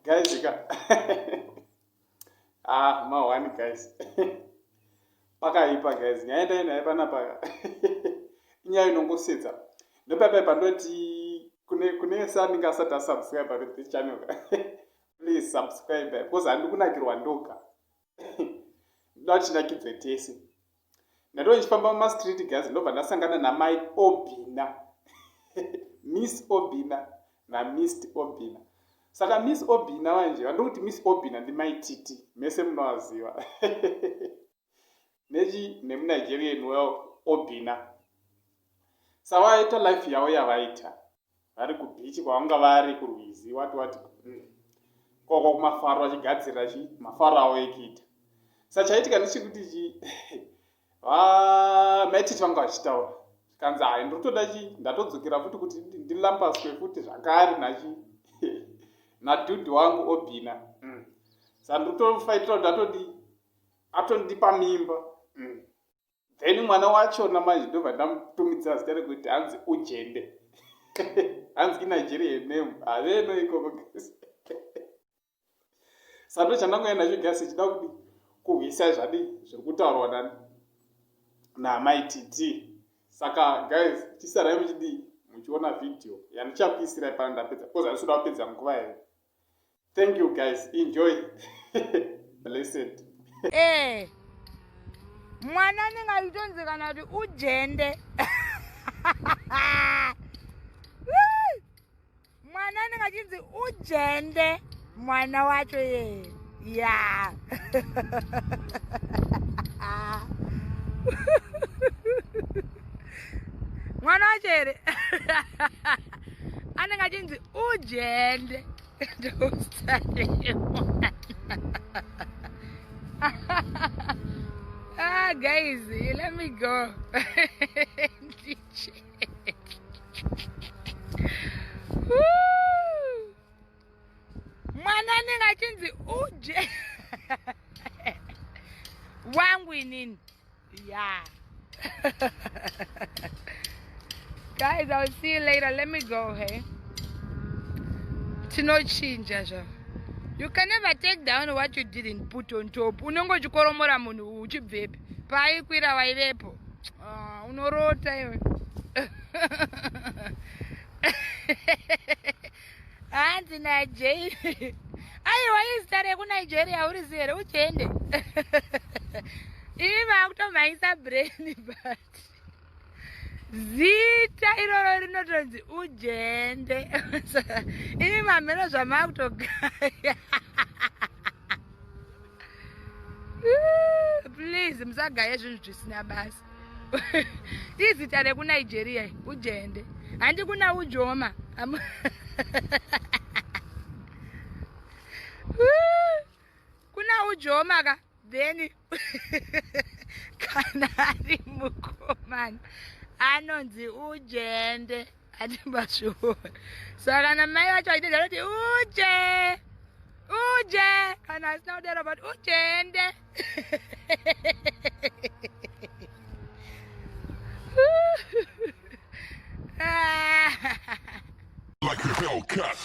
Guys ka. Ah, ma one guys. Pakaipa guys. Nyaya ndainayo panapa. Inyaya inongosedza. Ndopaipa pandoti kune kune sanenge asati asubscribe to this channel. Please subscribe because handikunakirwa ndoga. Ndoda kuti tinakidzwe tese. Ndatova ndichifamba mumastreet guys ndobva ndasangana namai Obina. Miss Obina naMist Obina. Saka Miss Obina manje vandiri kuti Miss Obina ndimai Titi mese munovaziva. Nechi nemuNigerian well Obina. Savaita life yavo yavaita. Vari kubeach kwavanga vari kurwizi wati wati mm. Koko kumafaro vachigadzirira chi mafaro avo ekuita. Sa chaitika ndechekuti chi maititi vanga vachitaura zvikanzi hai ndiri kutoda chi ndatodzokera futi kuti ndilampaswe futi zvakare nachi nadhudhi wangu obina mm. sa ndiri kutofaitira kuti atodi atondipa mimba mm. Then mwana wachona manje ndobva ndamutumidza zita rekuti hanzi Ujende. Hanzi iNigerian name. Haveno ikoko guys. Sando chandangouya nacho guys chida kudi kuhwisa zvadi zviri kutaurwa nani naamai TT. Saka guys chisarai muchidii muchiona video yandichakuisirai pano ndapedza because handisi kuda kupedza nguva here. Thank you guys. Enjoy. Blessed. Eh. Mwana anenge achitonzi kana kuti ujende. Mwana anenge achinzi ujende mwana wacho ye. Yeah. Mwana wacho here? Anenge achinzi ujende. Ah, guys, let me go. Mwana anenge achinzi uje wangu inini. Yeah. Guys, I'll see you later. Let me go, hey? Tinochinja zva. You can never take down what you didn't put on top. Unongo uchikoromora munhu uchibvepi. Paaikwira waivepo. Ah, unorota iwe. Hanzi naJay. Aiwa izita rekuNigeria urizi here uchende. Imi makutomhanyisa brain but zita iroro rinotonzi ujende. Imi mamheno zvamakutogaya. Please musagaye zvinhu zvisina basa. Izita rekuNigeria ujende. Handi kuna ujoma. Kuna ujoma ka then kana ari mukomana anonzi ujende atimbazviona saka kana mai vacho vachidedza vanoti uje uje kana asina kudero but ujende Like a Hellcat.